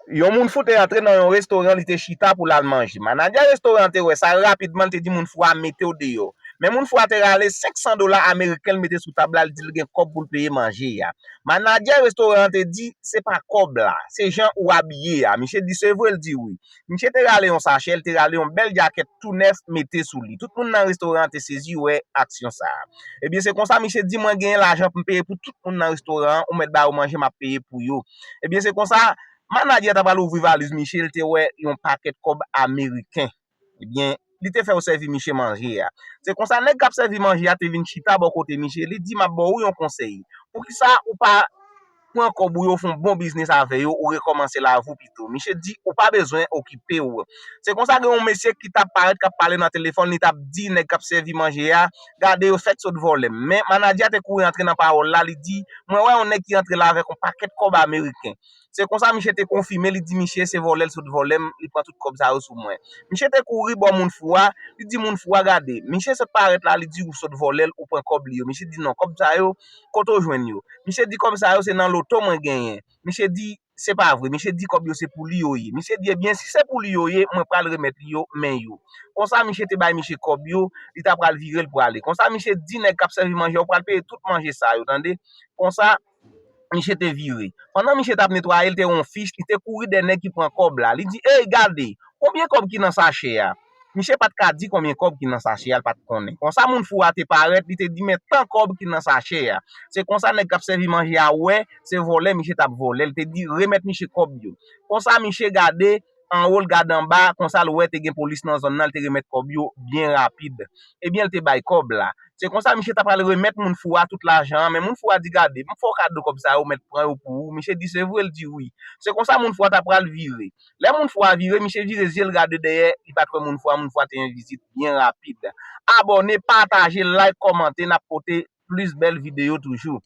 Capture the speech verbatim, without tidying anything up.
Yon moun fou te antre nan yon restoran, li te chita pou l al manje. Manadjè restoran an te wè sa rapidman, li te di moun fou a mete w deyò. Men moun fou a te rale senk san dola ameriken, l mete sou tab la, li di l gen kòb pou l peye manje a. Manadjè restoran an te di, se pa kòb la, se jan ou abiye a. Misye di, se vre? L di wi. Misye te rale yon sachè, li te rale yon bèl djakèt tou nèf mete sou li. Tout moun nan restoran an te sezi wè aksyon sa a. Ebyen, se konsa misye di, mwen genyen lajan pou m peye pou tout moun nan restoran an, ou mèt ba yo manje, m ap peye pou yo. Ebyen, se konsa manadjè a ta pral ouvri valiz misye, li te wè yon pakèt kòb ameriken. Ebyen, li te fè yo sèvi misye manje a. Se konsa nèg k ap sèvi manje a te vin chita bò kote misye, li di, m ap ba w yon konsèy. Poukisa ou pa pran kòb ou yo, fè yon bon biznis avè yo, ou rekòmanse lavi w pito? Misye di, ou pa bezwen okipe w. Se konsa gen yon mesye ki t ap parèt, k ap pale nan telefòn, li t ap di nèg k ap sèvi manje a, gade yo fèk sot vòlè m. Men manadjè a te kouri antre nan pawòl la, li di, mwen wè yon nèg ki antre la avèk yon pakèt kòb ameriken. Se konsa misye te konfime, li di misye se vòlè l sot vòlè m, li pran tout kòb sa yo sou mwen. Misye te kouri bò moun fou a, li di moun fou a, gade, misye sot parèt la, li di ou sot vòlè l, ou pran kòb li yo. Misye di non, kòb sa yo, kote w jwenn yo? Misye di kòb sa yo se nan loto mwen genyen. Misye di se pa vre. Misye di kòb yo se pou li yo ye. Misye di ebyen si se pou li yo ye, mwen pral remèt li yo men yo. Konsa misye te bay misye kòb yo, li ta pral vire l prale. Konsa misye di nèg k ap sèvi manje a, ou pral peye tout manje sa yo, tande. Konsa misye te vire. Pandan misye t ap netwaye, li te wè yon fich, li te kouri dèyè nèg ki pran kòb la. Li di, ey, gade, konbyen kòb ki nan sachè a? Misye pa t ka di konbyen kòb ki nan sachè a, li pa t konnen. Konsa moun fou a te parèt, li te di, men tan kòb ki nan sachè a. Se konsa nèg k ap sèvi manje a wè se vòlè misye t ap vòlè, li te di, remèt misye kòb yo. Konsa misye gade anwo, l gade anba, konsa l wè te gen polis nan zòn nan, li te remèt kòb yo byen rapid. Ebyen, li te bay kòb la. Se konsa misye ta pral remèt moun fou a tout lajan an, men moun fou a di, gade, m fè w kado kòb sa yo, mèt pran yo pou ou. Misye di, se vre? L di wi. Se konsa moun fou a ta pral vire. Lè moun fou a vire, misye vire zye l gade dèyè, li pa t wè moun fou a, moun fou a te envizib byen rapid. Abòne, pataje, like, kòmante, n ap pote plis bèl videyo toujou.